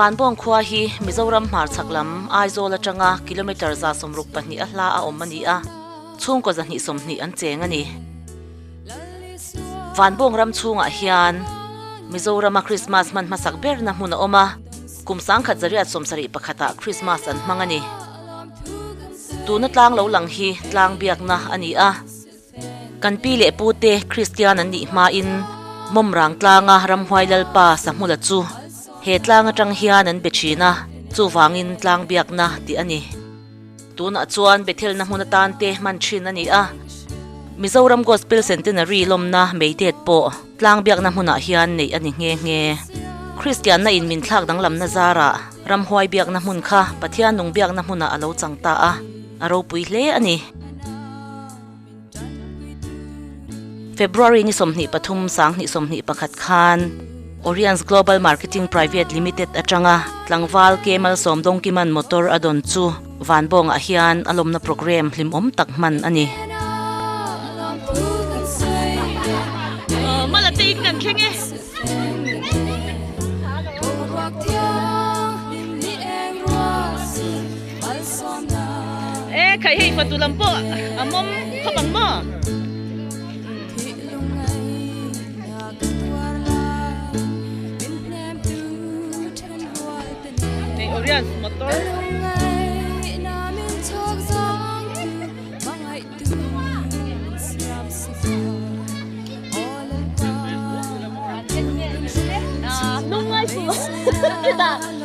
Vanbawng khua hi Mizoram hmarchhak lam Aizawl atanga kilometre 62 a hla a awm a ni a, chhungkaw 220 an cheng a ni. Vanbawng ram chhungah hian Mizorama Krismas hman hmasak berna hmun a awm a, kum 1971 ah Krismas an hmang a ni. Tuna tlang lo lang hi tlang biakna a ni a. Kan pi leh pu te Kristian an nih hmain Mawmrang tlanga ramhuai lalpa Sahmula chu he tlang atang hian an be thin a, chuvangin tlang biakna tih a ni. Tunah chuan Bethelna hmun atan te hman thin a ni a. Mizoram Gospel Centenary lawmna Meitet pawh tlang biakna hmunah hian neih a ni nghe nghe. Kristianna in min thlak danglamna zarah ramhuai biakna hmun kha Pathian nung biakna hmunah a lo chang ta a, a ropui hle a ni. February ni 23 2021 khan Oriens Global Marketing Private Limited atanga tlangval Kemal Sawmdawngkiman motor a dawn chu Vanbawngah hian a lawmna programme hlimawm tak hman a ni. E khai hei fatu lam pawh a mawm khawp ang maw? Hei Oriens motor.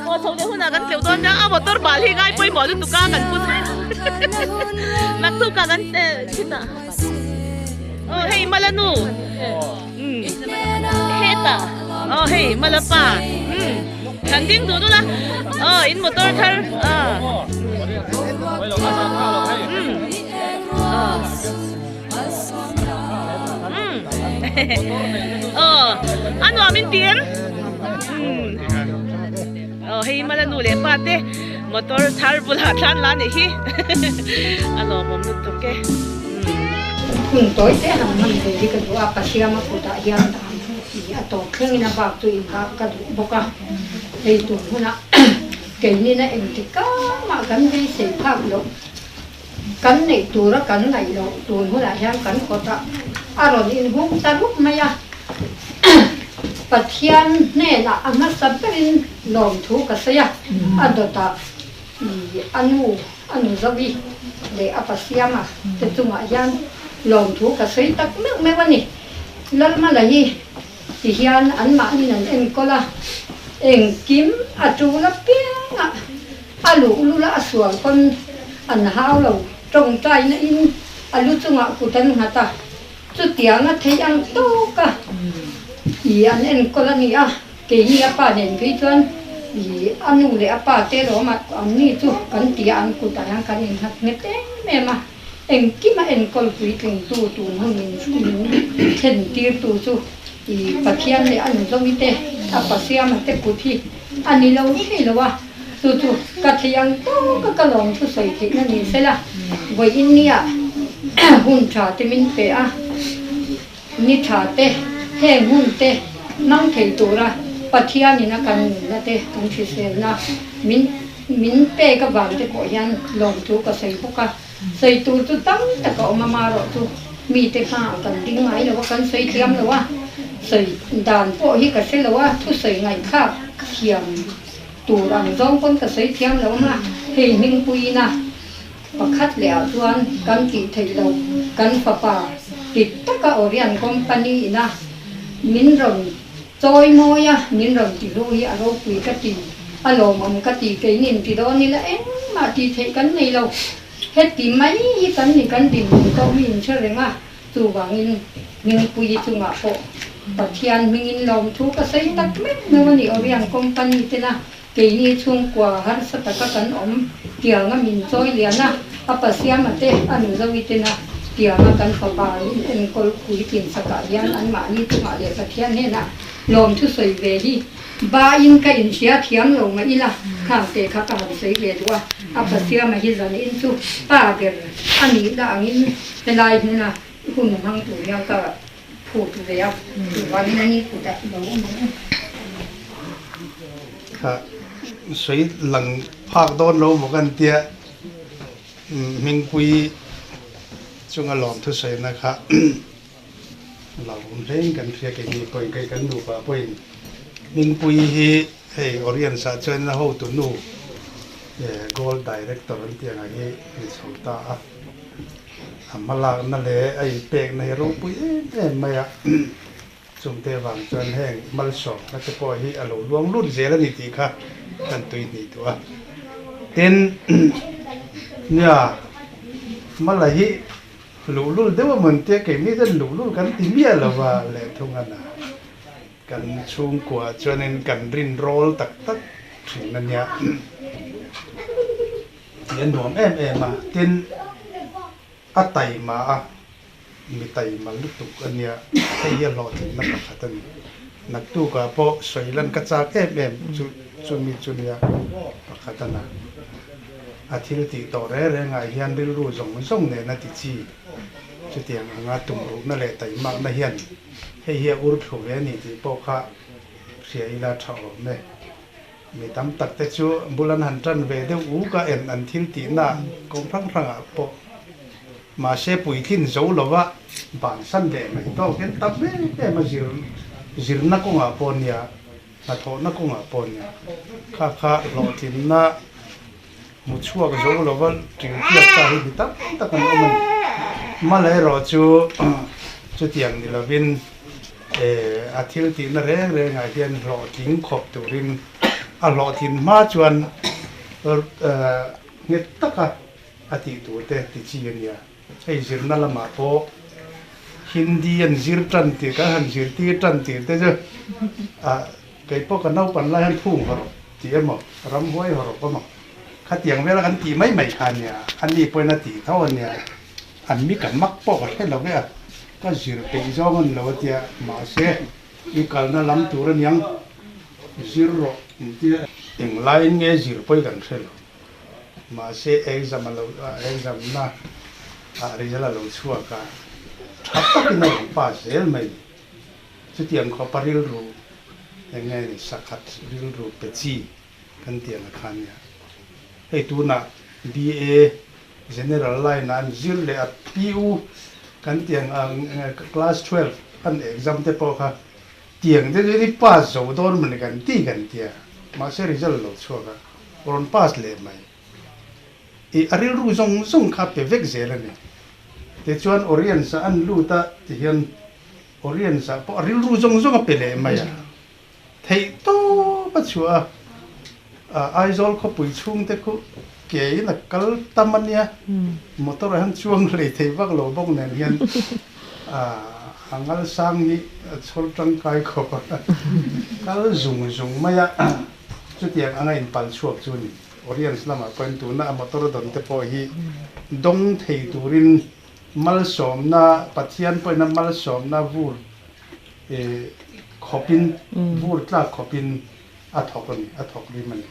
Aw chho leh hunah kan tleuh dawn nia a motor bal hi ngai pawimawh lutuk a kan put naktuk ah kan chhit ah aw hei mala nu hetah aw hei mala pa kan ding duh dul a aw in motor thar aw a nuam in ti em aw hei mala nu leh pa te motor thar bulah thlan la nih hi a lawmawm lutuk e. Hun tawi te han hman ve hi ka duh a, Pasiama kutah hian dan i a tawp thlengin a bak chu inbak ka duh bawk a, hei tun hunah keinina engtik amah kan beisei phak loh. Kan neih tura kan ngaih loh tun hunah hian kan kawtah a rawn inhung ta rup mai a. Pathian hnenah a hmasa berin lawmthu ka sawi a, a dawtah i a nu, a nu Zovi leh a pa Siama te chungah hian lawmthu ka sawi tak meuh meuh a ni. Lalmala hi ti hian anmahnin an enkawl a, engkim a tul apiangah A luh lula a sual pawn an hau lo, tawngtaina in a lu chungah kut an nghat a, chutiang a theih ang tawk a i an enkawl a ni a, keini a pa nen phei chuan i a nu leh a pa te lawm a an ni chu kan ti a, an kutah hian kan innghat nghet em em a, engkim a enkawl puitlingtu tun hun min thlen tirtu chu i Pathian leh a nu Zovi te a pa Siama te kut hi a ni lo thei lo a. Chu chu ka thei ang tawk a ka lawm thu sawi theihna ni sela, vawi India hun tha te min pe a, ni tha te, heng hun te hmang thei tura Pathianin a kan nunna te kan hriselna min min pek avang te pawh hian lawmthu ka sawi bawk a. Sawi tur chu tam tak a awm a, marawh chu mite hmaah kan ding ngai lo a, kan sawi thiam lo a, sawi dan pawh hi ka hre lo a, thusawi ngaihthlak thiam tur ang zawng pawn ka sawi thiam lo a, hei hmingpuiina pakhat leh ah chuan kan tih theih loh kan fapa dik taka Orion company ina min rawn chawi mawi a, min rawn ti hlu hi a ropui ka ti, a lawmawm ka ti, keinin ti dawn ila engmah tih theih kan nei lo, heti mai hi kan ni kan dinhmun tawh mi in hre reng a. Chuvangin Hmingpuii chungah pawh Pathian hmingin lawmthu ka sawi tak meuh meuh a ni. Orion Company tena keini chhungkua harsa taka kan awm tianga min chawi lian a, a pasiama te a nu Zoe tena tianga kan fapa min enkawl puitlin sakah hian anmahni chungah leh Pathian hnenah lawmthu sawi ve hi Bain ka inhria thiam lo mah ila, khang te kha ka han sawi ve duh a, a pasiama hi zan in chu pa ber a nih la angin helai hmuna hun hmang tur hian ka phut ve a, chuvangin a ni kutah lo awm ang. Kha. sawi lang phak dawn lo maw kan tia Hmingpui chunga lawmthu sawina kha hlauhawm hlein kan hria keini pawhin kei kan nupa pawhin Hmingpui hi hei Orient ah chuan a hotu nu Gold Director an tih ang hi ni chho ta a, a hmalakna leh a inpekna hi ropui em em mai a. Chungte vang chuan heng malsawmna te pawh hi a lo luang lut zel a ni tih kha kan tui hnih duh a. Tin, nia, mala hi luhlul deuh a mawn tia keini chuan luhlul kan ti miah lo va leh thung a na. Kan chhungkua chuanin kan rinrawl tak tak thin a nia tih a nuam em em a. Tin, A taima a, mi taima lutuk a nia, hei hi a hlawhtlinna pakhat a ni. Naktukah pawh sawi lan ka chak em em chu chumi chu nia pakhat a na. A thil tih tawh reng rengah hian rilru zawng zawng nen a ti chi. Chutiang anga tumruhna leh taimakna hian hei hi a ur thlu ve a ni tih pawh kha hria ila tha awm e. Mi tam tak te chu bul an han tan ve deuh uk a, en an thil tihna kawng hrang hrangah pawh mahse puitlin zo lova bansan leh mai tawk hian tam em em a zir zirna kawngah pawh nia, hnathawhna kawngah pawh nia kha kha hlawhtlinna hmu chhuak zo lova ṭingtiak ta hi mi tam tak an awm a ni. Amaherawh chu chutiang ni lovin a thil tihna reng rengah hian hlawhtling khawp turin a hlawhtlin hma chuan nghet taka a tih tur te ti chi a nia. Hei zirna lamah pawh Hindi an zir tan tih kan han zirtir tan tih te chu kei pawh ka naupan lai hian phung hawrh tih emaw ramhuai hawrh emaw khatiang vela kan tih mai mai kha a nia, a ni pawhin a tih tho a nia, an mi kan mak pawh ka hre lo ve a, ka zir peih zawng a ni lo a tia, mahse i kalna lam tur a niang zir rawh intia englaiin nge zir pawh i kan hre lo. Mahse exam a lo exam na ah result a lo chhuak a, tha takin a rawn pass zel mai. Chutiang khawp a rilru eng nge ni sakhat rilru pe chi kan tih ang a kha nia. Hei tunah BA General line ah an zir leh a PU kan tih ang class 12 an exam te pawh kha tiang te chu i pass zo dawn mawni kan ti kan tia mahse result a lo chhuak a. Rawn pass leh mai. I a rilru zawng zawng kha pe vek zel a ni. Tichuan Oriens ah an lut a tihian Oriens ah pawh a rilru zawng zawng a pe leh mai a. Theih tawp a chhuah a, Aizawl khawpui chhungte khu ke in a kal tam a nia, motor ah hian chuang hlei thei vak lo bawk nen hian a ngalsang hi a chhawr tangkai khawp a, kal zung zung mai a. Chutiang anga inpal chhuak chu ni. Oriens lamah pawhin tuna a motor dawn te pawh hi dawng thei turin malsawmna, Pathian pawhin a malsawmna vur khawpin, vur tlak khawpin a thawk a ni, a thawk rim a ni.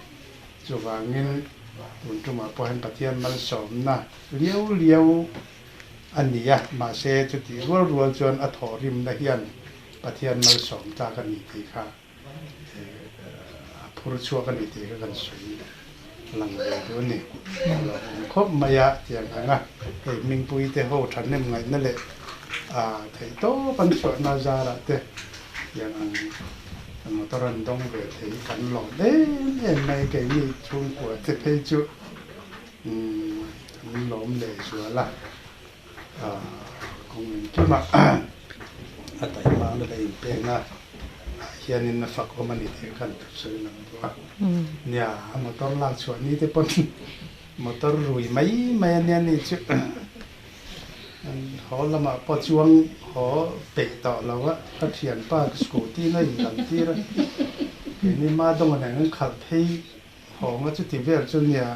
Chuvangin tun tumah pawh hian Pathian malsawmna liau liau a ni a, mahse chutih rual rual chuan a thawh rimna hian Pathian malsawm tlak a ni tih kha a phur chhuak a ni tih kha kan sawi lang ve duh a ni. A lo awm khawp mai a tiang ang a, hei Hmingpui te ho thahnem ngaihna leh theih tawp an chhuahna zarah te tiang ang motor an dawng ve thei hi kan lawm em em mai keini chhungkua te phei chu an lawm leh zual a. Kawng engkimah a taihmangna leh inpekna ah hianin a fak awm a ni tih khan thu sawi lang duh a. Nia, a motor lak chhuah ni te pawn motor rui mai mai a nia ni chu haw lamah pawh chuang haw peih tawh lo a, ka thianpa scooty na inlam tir a, keini ma dawng a nen an khalh phei hawng a chuti vel chu nia.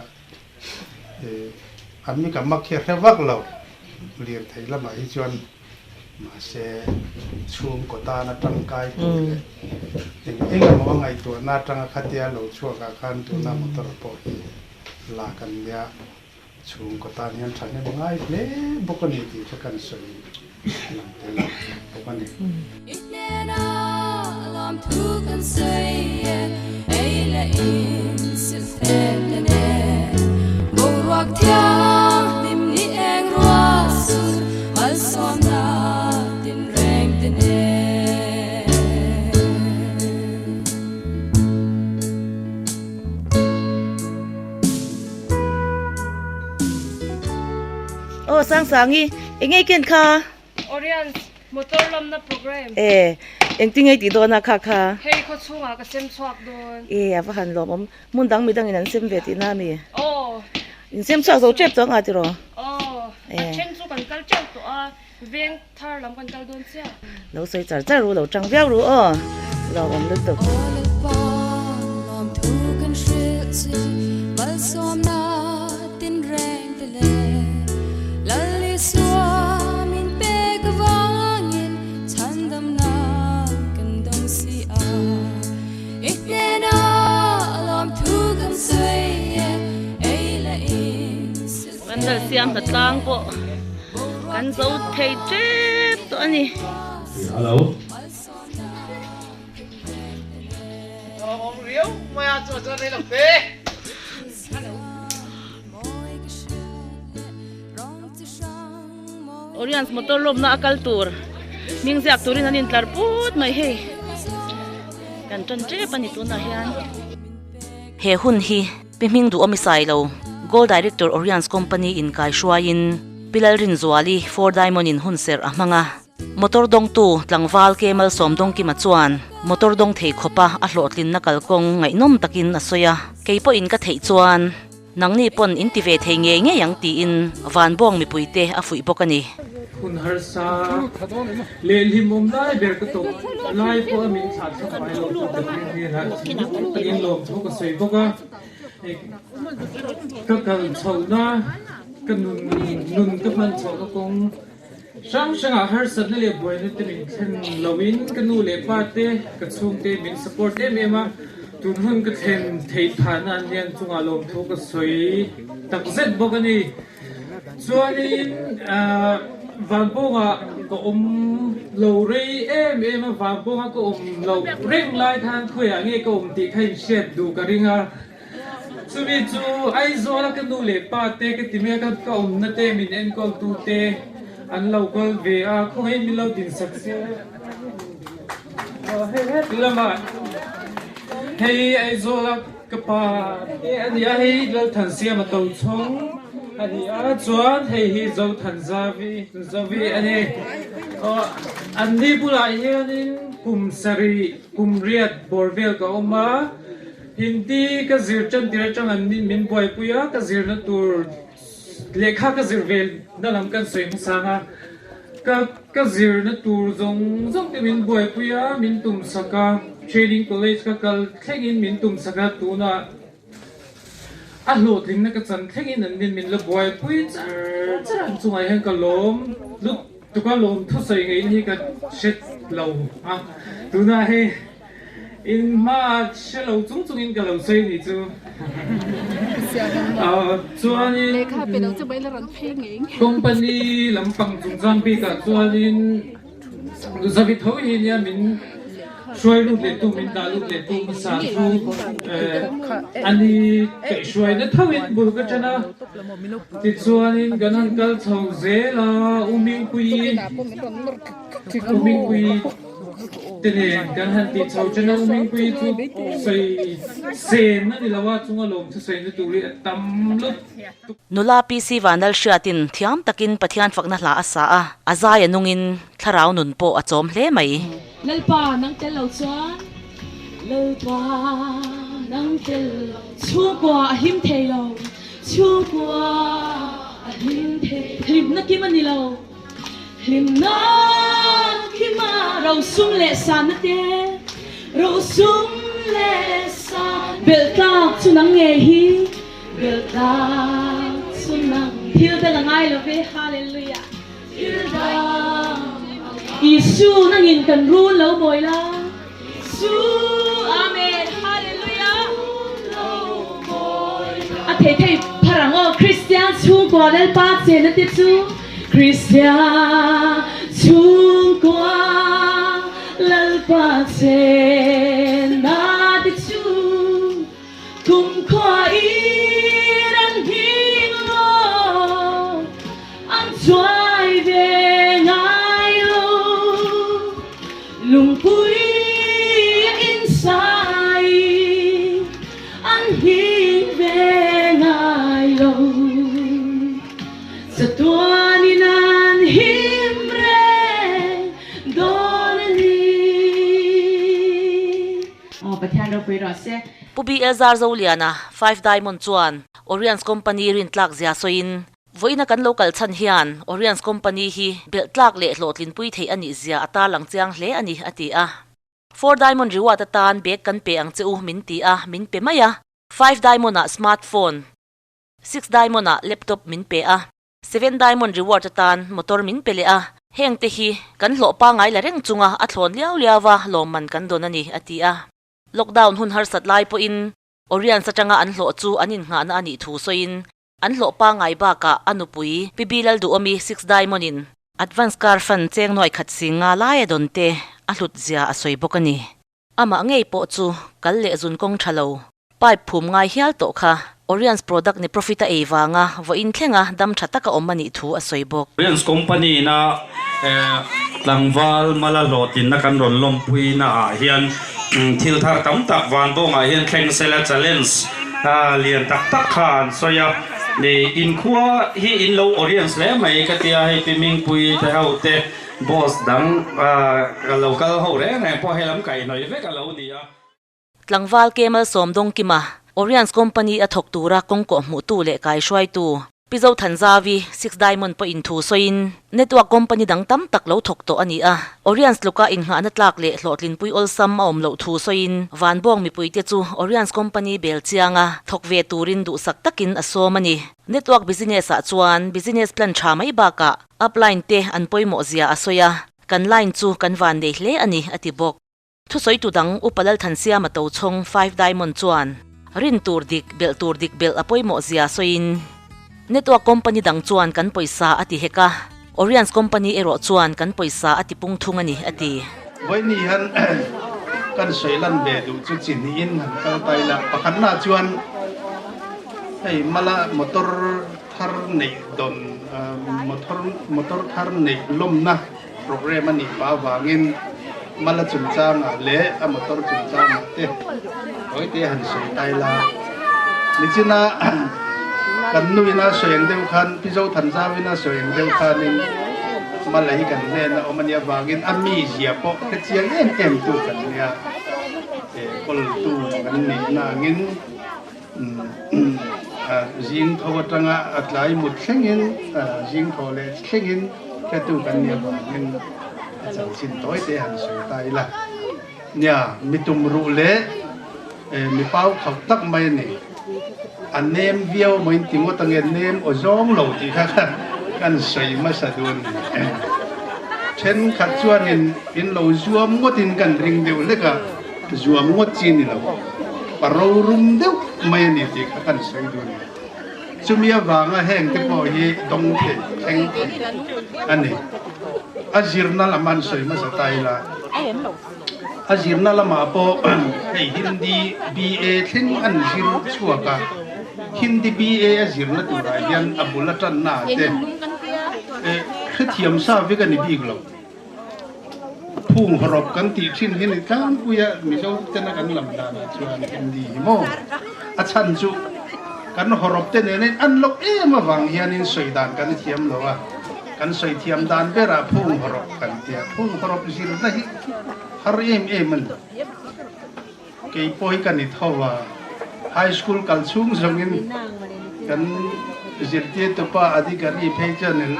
An mi ka mak hi a hre vak lo lirthei lamah hi chuan mahse chhungkaw tana tangkai tur leh eng eng emaw a ngaihtuahna atanga khatia lo chhuakah khan tuna motor pawh hi lak an nia chhungkaw tan hian thahnem ngai hle bawk a ni tih kha kan sawi lang tel bawk a ni. Aw Sangsangi, eng nge ken kha? Oriens, motor lamna program. E, engtin nge i tih dawn a kha kha? Hei khaw chhungah ka sem chhuak dawn. E, a va han lawmawm. Hmun dang midangin an sem ve tihna a mi? Aw. In sem chhuak zo tep chuang a tiraw? Aw, a then chu kan kal teuh tawh a, veng thar lam kan kal dawn chiah. Lo sawi char char ru, lo tang viau ru aw, lawmawm lutuk. Kan dal siam hna tlang pawh kan zo thei tep tawh a ni. Hello. Oriens motor lawmna a kal tur hming ziak turin an intlar put mai hei kan tan tep a ni tunah hian. He hun hi Pi Hming Duhawm i sai lo Gold Director Oriens Company in kai hruaiin Pi Lalrinzuali Four Diamond in hun serh a hmang a. Motor dawngtu tlangval Ke Malsawmdawngkima chuan motor dawng thei khawpa a hlawhtlinna kalkawng ngaihnawm takin a sawi a, kei pawhin ka theih chuan Nangni pawn in ti ve thei ngei ngei ang tiin Vanbawng mipuite a fuih bawk a ni. Hun harsa leh hlimawm lai ber ka tawp lai pawh a min thlah thlak ngai lo chu Pathian hnenah thinlung takin lawmthu ka sawi bawk a. Ka kal chhohna, ka nun nun ka hman chhohna kawng hrang hrangah harsatna leh buaina te min thlen loin ka nu leh pa te, ka chhungte min support em em a, tun hun ka thlen theih phahna an hian chungah lawmthu ka sawi tak zet bawk a ni. Chuanin Vanpawngah ka awm lo rei em em a, Vanpawnga ka awm loh reng lai khan khawiah nge ka awm tih kha inhriat duh ka ring a. Chumi chu Aizawla ka nu leh pa te ka ti mek a, ka awmna te min enkawl tu te an lo kal ve a, khawngaihin min lo din sak se. Aw hei heti lamah hei Aizawla ka pa te a ni a, hei Lalthansiama Tochhawng a ni a, chuan hei hi Zothanzavi Zovi a ni. Aw anni bulah hianin kum sarih kum riat bawr vel ka awm a. Hindi ka zir tan tir atang an min buaipui a, ka zirna tur lehkha ka zir ve na lam kan sawi hmasa ang a, ka ka zirna tur zawng zawng te min buaipui a, min tum sak a, training college ka kal thlengin min tum sak a, tunah a hlawhtlinna ka chan thlengin an nin min la buaipui char char ang chungah hian ka lawm lutuk a, lawm thusawi ngeiin hi ka hre lo a, tunah hei. In hma hre lo chung chungin ka lo sawi ni chu. Chuanin company lampang chungchang bikah chuanin Zavi tho hi nia min hruai lut leh tu min dah lut leh tu hmasa chu ani kaihhruaina thoin bul ka ṭan a. Tichuanin kan han kal chho zel a, U Mingpuii U Mingpuii Te nen kan han tih chho chen a, U Mingpuii chu sawi sen a ni lo a, chunga lawm chu sawina tur hi a tam lutuk. Nula PC Vanlal hriatin thiam takin Pathian fakna hla a sa a, a zai a nungin thlarau nun pawh a chawm hle mai. Lalpa nang tel lo chuan Lalpa nang tel lo chhungkua a hlim thei lo chhungkua a hlim thei hlimna kim a ni lo. Hlimna khima rosum leh sanna te, rosum leh sa belh tlak chu nang nge hi, belh tlak chu nang thil dang a ngai lo ve, Hallelujah thil dang Isu nangin kan rul lo mawi la, Isu Amen Hallelujah lo mawi la. A thei thei phar ang aw Kristian chhungkua Lalpa chenna te chu. Kristian chhungkua Lalpa chenna te chu. rawh se. Pu BL Zarzoliana, Five Diamond chuan Oriens Company rintlak zia sawiin, Vawiina kan lo kal chhan hian Oriens Company hi belh tlak leh hlawhtlinpui theih a nih zia a tarlang chiang hle a ni, a ti a. Four Diamond reward atan bag kan pe ang che u min ti a, min pe mai a. Five Diamond ah smartphone, Six Diamond ah laptop min pe a. Seven Diamond reward atan motor min pe leh a, heng te hi kan hlawh pangngai la reng chunga a thlawn liau liau a lawmman kan dawn a ni, a ti a. Lockdown hun harsat lai pawhin Oriens atanga an hlawh chu an innghahna a nih thu sawiin an hlawh pangngai bakah a nupui Pi Bilal Duhawmi Six Diamond in Advance car fund cheng nuai khat sing nga lai a dawn te a hlut zia a sawi bawk a ni. Amah ngei pawh chu kal leh zun kawng tha lo, pipe phum ngai hial tawh kha Oriens product ni profit a ei vanga vawiin thlenga dam tha taka awm a nih thu a sawi bawk. Oriens company ina tlangval mala hlawhtlinna kan rawn lawmpui na ah hian thil thar tam tak vanbawngah hian thleng sela challenge lian tak tak kha an sawi a, inkhua hi in lo Oriens hle mai ka tia hei Pi Mingpui te ho te Boss dang lo kal ho reng reng pawh helam kaihhnawih vek a lo ni a. Tlangval Kemal Sawmdawngkima, Oriens Company a thawk tura kawng kawh hmuhtu leh kaihruaitu, Pi Zothanzavi, Six Diamond pawh inthu sawiin, Network company dang tam tak lo thawk tawh a ni a, Oriens tluka innghahna tlak leh hlawhtlinpui awlsam a awm loh thu sawiin, Vanbawng mipuite chu Oriens Company bel chianga thawk ve turin duhsak takin a sawm a ni. Network business ah chuan business plan tha mai bakah Upline te an pawimawh zia a sawi a, kan line chu kan van nei hle a ni, a ti bawk. Thusawitu dang Upa Lalthansiama Tochhawng Five Diamond chuan rin tur dik, belh tur dik belh a pawimawh zia sawiin, Network company dang chuan kan pawisa a ti hek a, Oriens company erawh chuan kan pawisa a ti pung thung a ni, a ti. Vawiin hian kan sawi lan ve duh chu chi hnihin han kal ta ila, pakhatnaah chuan hei mala motor thar neih dawn motor motor thar neih lawmna program a nih pah avangin mala chungchangah leh a motor chungchangah te tawite han sawi ta ila. Nichina kan nuin a sawi ang deuh khan Pi Zothanzauin a sawi ang deuh khanin mala hi kan hnena awm a nih avangin a mizia pawh hrechiang em em tu kan nia kawltu kan nihna angin Zing tho atanga a tlai mut thlengin, zing tho leh thlengin hretu kan nih avangin a chanchin tawi te han sawi ta ila. Nia, mi tum ruh leh mi pau khauh tak mai a ni. A nem viau maw in ti ngawt ange, nem aw zawng lo tih kha kan sawi hmasa dun. Thenkhat chuanin in lo zuam ngawtin kan ring deuh hlek a. Zuam ngawt chi ni lo, pa rorum deuh mai a ni tih kha kan sawi duh a ni. Chumi avanga heng te pawh hi dawng thei, thleng thei a ni. A zirna lam an sawi hmasa ta ila, a zirna lamah pawh hei Hindi BA thleng an zir chhuak a, Hindi BA a zirna turah hian a bul atanna ah te hrethiam sa vek a ni bik lo. Phung hawrawp kan tih thin hi ni tlangpui a, Mizo tena kan lam danah chuan Hindi hi maw? A chhan chu kan hawrawp te nena in an loh em avang hianin sawi dan kan thiam lo a, kan sawi thiam dan berah phung hawrawp kan ti a, phung hawrawp zirna hi har em em a ni. Kei pawh hi ka ni tho a, high school kal chhung zawngin kan zirtirtupa Adhikari phei chuanin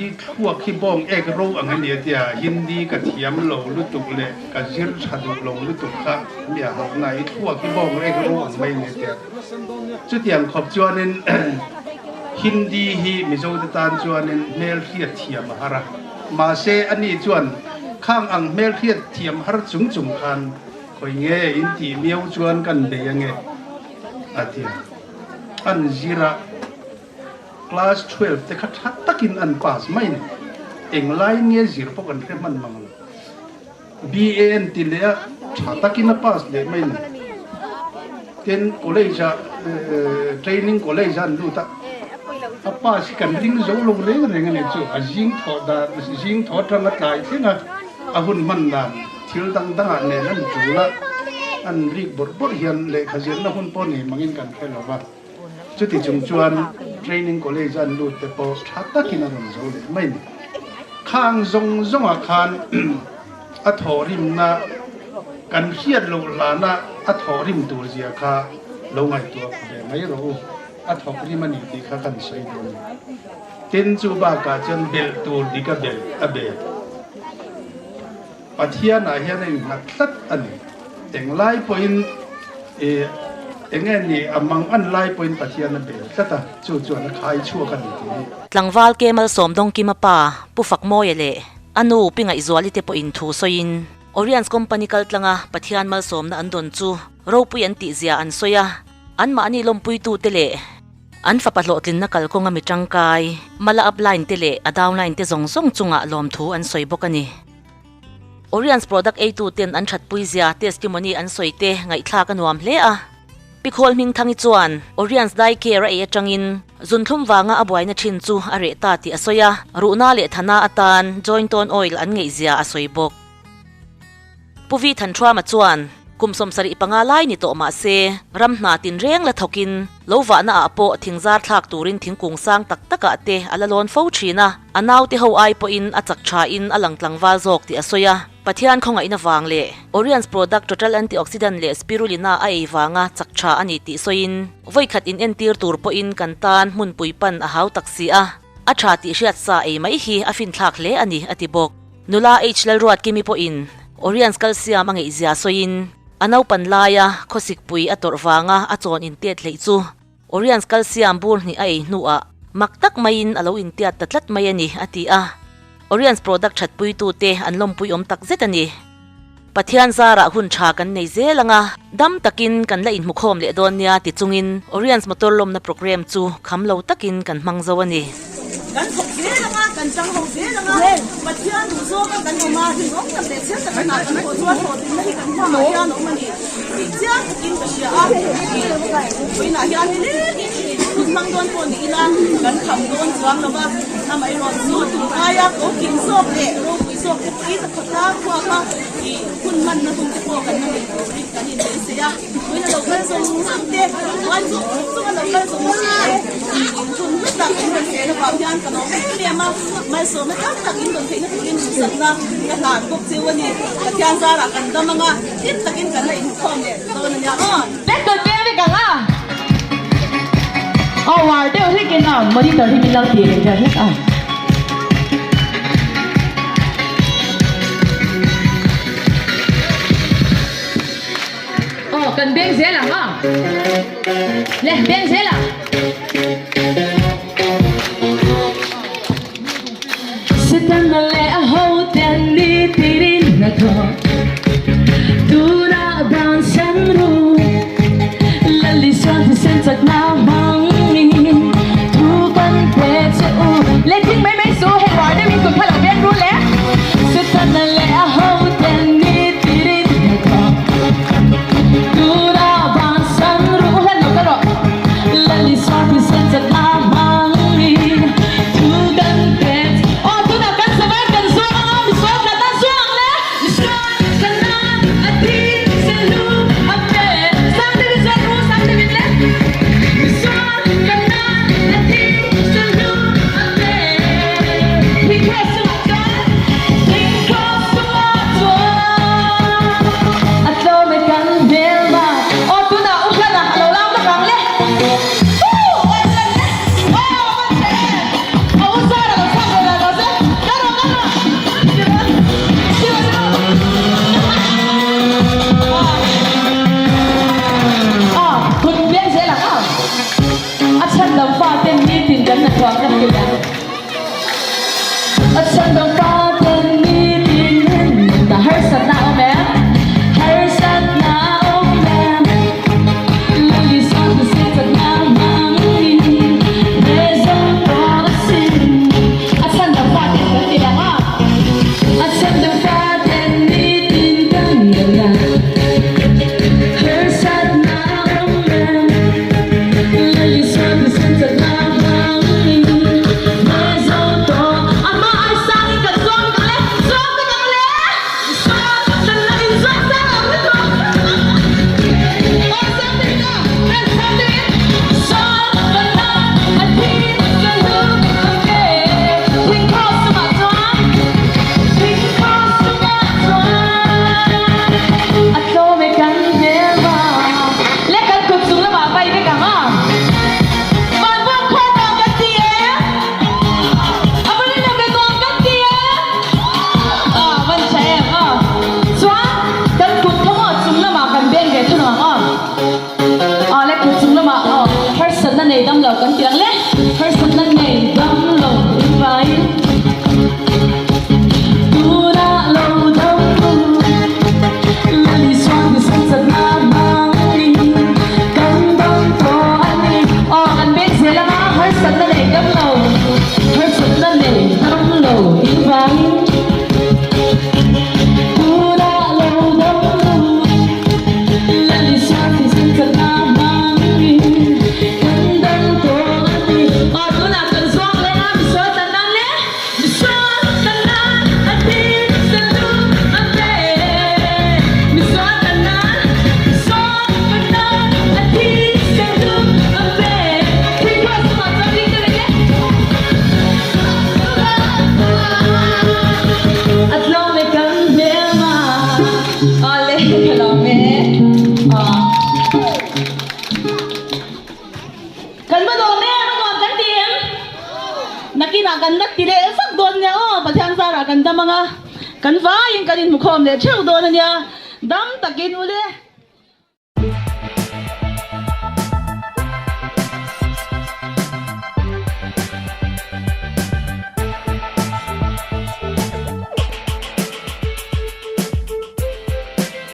i thluak hi bawng ek ro ang a ni a tia, Hindi ka thiam lo lutuk leh ka zir tha duh lo lutuk kha mi a hauh na, i thluak hi bawng ek ro ang mai a ni a tia. Chutiang khawp chuanin Hindi hi Mizote tan chuanin hmelhriat thiam a har a. Mahse, ani chuan khang ang hmelhriat thiam har chung chung khan khawi nge in tih miau chuan kan bei ange a ti a. An zir a, class 12 te kha tha takin an pass mai ni. Englai nge zir pawh kan hre hman mang lo. BA an ti leh a, tha takin a pass leh mai ni. Tin, college ah, training college ah an lut a, a pass hi kan ring zo lo reng reng a ni chu. A zing thawh dan, zing thawh atang a tlai thleng a, a hun hman dan thil dang dangah nen an tul a, an rik bawrh bawrh hian lehkha zirna hun pawh nei mangin kan hre lo va. Chuti chung chuan training college a an lut te pawh tha takin a rawn zo leh mai ni. Khang zawng zawngah khan a thawhrimna. Kan hriat loh hlana a thawh rim tur zia kha lo ngaihtuah ve mai rawh u. A thawk rim a ni tih kha kan sawi duh a ni. Tin, chu bakah chuan belh tur dik a belh a bel. Pathianah hian a innghat tlat a ni. Englai pawhin i eng nge ni a mang an lai pawhin Pathian a bel tlat a, chu chuan a khai chhuak a ni tih hi. Tlangval Kemal Sawmdawngkima pa Pu Fakmawia leh a nu Pi Ngaihzuali te pawhin thu sawiin Oriens Company kal tlanga Pathian malsawmna an dawn chu ropui an tihzia an sawi a, anmahni lawmpuitute leh an fapa hlawhtlinna kalkawnga mi tangkai mala upline te leh a downline te zawng zawng chungah lawmthu an sawi bawk a ni. Oriens product eitu ten an thatpui zia testimony an sawi te ngaihthlak a nuam hle a. Pi Khawl Hmingthangi chuan Oriens dai care a ei atangin zunthlum vanga a buaina thin chu a reh ta tih a sawi a, ruhna leh thana atan joint tone oil an ngeih zia a sawi bawk. Pu Vi Thanthruama chuan kum 75 lai ni tawh mah se ram hna tinreng la thawkin lo vahna ah pawh thingzar thlak turin thingkung sang tak takah te a la lawn fo thin a, a naute ho ai pawhin a chak tha in a lang tlangval zawk tih a sawi a. Pathian khawngaihna vang leh Oriens product total antioxidant leh spirulina a ei vanga chak tha a ni tih sawiin vawikhat in entir tur pawhin kan tan hmunpui pan a hau tak si a, a tha tih hriat sa ei mai hi a finthlak hle a ni a ti bawk. Nula H Lalruatkimi pawhin Oriens kalsiam a ngeihzia sawiin a naupan laia khawsikpui a tawrh vanga a chawn intet hleih chu Oriens kalsiam bur hnih a ei hnuah mak tak maiin a lo intiat ta tlat mai a ni, a ti a. Oriens product thatpuitute an lawmpui awm tak zet a ni. Pathian zarah hun tha kan nei zel ang a, dam takin kan la inhmukhawm leh dawn nia ti chungin Oriens motor lawmna programme chu kham lo takin kan hmang zo a ni. Kan thawk zel ang a, kan tang ho zel ang a, Pathian duh zawka kan awm a, rinawm tak leh chhiar taka hna kan thawh chuan hlawhtlinna hi kan hmaah hian a awm a ni tih chiang takin ka hria a. Vawiinah hian nilengin hun hmang dawn pawh ni ila kan kham dawn chuang lo va, amaherawhchu tunlaia ko kim zawk leh ropui zawk te pawhin a khawtlang khuak a, hun hmanna hun te pawh kan la nei turin kan inbeisei a. Vawiin a lo kal zawng zawng te, uai zawng zawng a lo kal zawng zawng te, hun hlu tak in rawn chen avang hian ka lawm em em a, malsawmna tam tak in rawn theihna turin duhsakna ka hlan bawk cheu a ni. Pathian zarah kan dam ang a, hlim takin kan la inkhawm leh dawn a nia aw. Let kan peng vek ang a. Aw war deuh hlekin a monitor hi min lo tih reng vel hlek a. Aw kan beng zel ang a. Le beng zel ang. Setana leh a hoten ni tirin hnathawk tunah bansan ru Lalisua thisen chakna hmangin thu kan pe che u. Le thing mai mai su hei war deuhin kut kha lo beng ru le. Setana leh a hoten ni tirin hnathawk tunah bansan ru hlan lo ka rawh Lalisua thisen chakna hmangin thu kan pe Aw tunah kan savar kan zuang ang a misual kan nan zuang ang le misual kan nan a thi sen hlu a pe sang deuhin zuang ru sang deuhin le misual kan nan a thi sen hlu a pe thing cross chungah chuan thing cross chungah chuan a tlawm e kan hmel ma aw tunah u hlan a lo lam lawk ang le Woo! Aw hlan le aw man che e a u zar a lo chhuak ve dan lo che ka rawh ka rawh Tiraw tiraw tiraw Ah hun beng zel ang a a chhan dang fa ten nitin kan na thuam na thei ang a chhan dang fa ten nitin na harsatna a awm em harsatna a awm em Lalisua thisen chakna hmangin he zo tawh asin a chhan dang fa ten kan ti lang a a chhan dang fa ten nitin kan na harsatna a awm em Lalisua thisen chakna hmangin. nei dam lo kan ti ang le. Harsatna nei dam lo invaiin tunah lo dam u. Lali chuan thisen chatna hmangin kan dam tawh a ni. Aw kan beng zel anga harsatna nei dam lo, harsatna nei dam lo invaiin tunah lo dam u. Lali chuan thisen chatna hmangin kan dam tawh a ni. Aw tunah kan zuang leh a, misual tan nan le, misual tan nan a thisen lu a pe. Misual tan nan, misual tan nan a thisen lu a pe. Pre-chorus lamah chuan ding ta reng e. A tlawm e kan hmel a, aw le ka lawm e. Aw. Kan va nuam em a nuam kan ti em? Nakinah kan la ti leh vak dawn nia aw, Pathian zarah kan dam anga kan vaiin kan inhmukhawm leh theuh dawn ania, dam takin ule.